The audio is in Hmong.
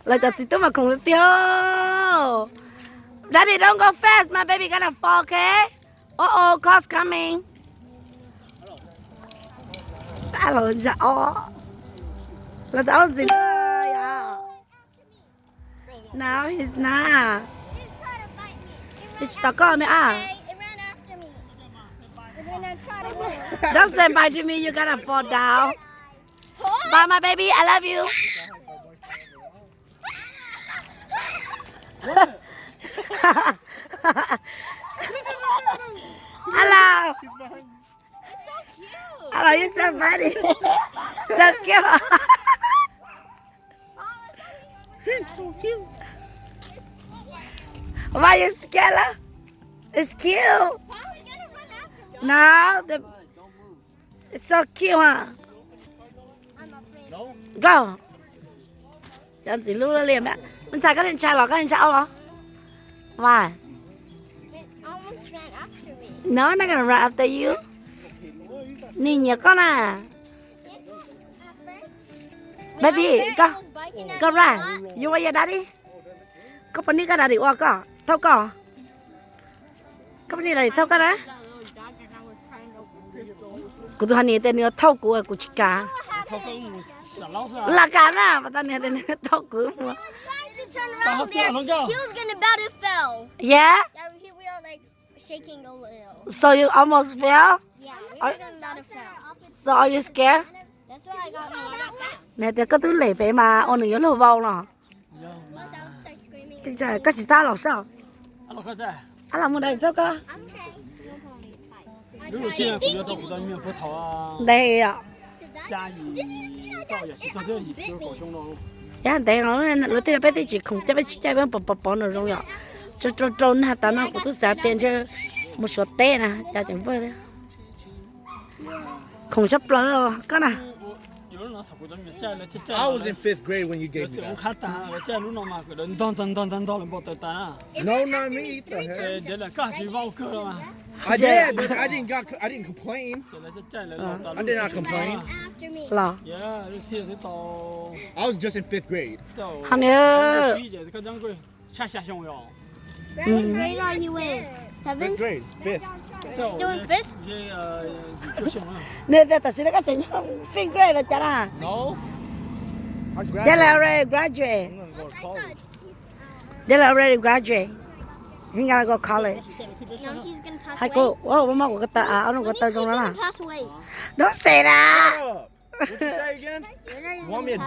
Lawv cov txiv tub mas khoom tiag tiag. Daddy, don't go fast, my baby gonna fall, okay? Uh oh, car's coming. Los zam os. Los tau ntxiv. No, he's not. Twb tsis tau koj me ab. Don't say bye to me, you gonna fall down. Bye, my baby, I love you. Hello. Hello, you so funny. So cute. He's so cute. Why you scared? It's cute. No, the, it's so cute, huh? Go. Cov ntxiv lub li, me ntxhais, koj li ntshai los koj li ntshai ob los? Why? No, not gonna run after you. Nws nyiam koj na. Baby, koj, koj run, you want your daddy? Koj puas nij koj daddy ua koj, thauj koj? Koj puas nij daddy thauj koj na? Kuv tus honey tias nws yuav thauj kuv, kuv tsis kam. Lam kam na, pas tas nws tias nws thauj kuv mus. Yeah? So you almost fell? So are you scared? Nws tias koj twb lem pem mas ua nws yuav luag vau no. Koj tsis tab los sab. Ab los mus dais thauj koj. Ntev os. Yog ntev os, lawv tej peb twb tsis khoom coj, peb tsis caij, peb pov pov pov nws zoo yom. Rau rau rau nag tas no kuv twb xav tias ntshe mus Suav teb na, cas tseem vwj thiab. Khoom tshaj plaws koj na. I was in fifth gred when you gave me that. No, not me. What the heck? I did, but I didn't got, I didn't complain. I did not complain. Los. I was just in fifth grade. Hos nws. What grade are you in? Seventh? Fifth grade. Fifth. Still in fifth? Nws tias tam sim no koj tseem nyob fifth grade los cas na? No. I graduated. They already graduate. I'm gonna go to college. They already graduate. He gonna go college. No, he's gonna pass away. Hais kuv, ua muab kuv ko taw, ob nus ko taw zoo no na. When he's gonna pass away. Don't say that. Shut up. What you say again? You want me to die?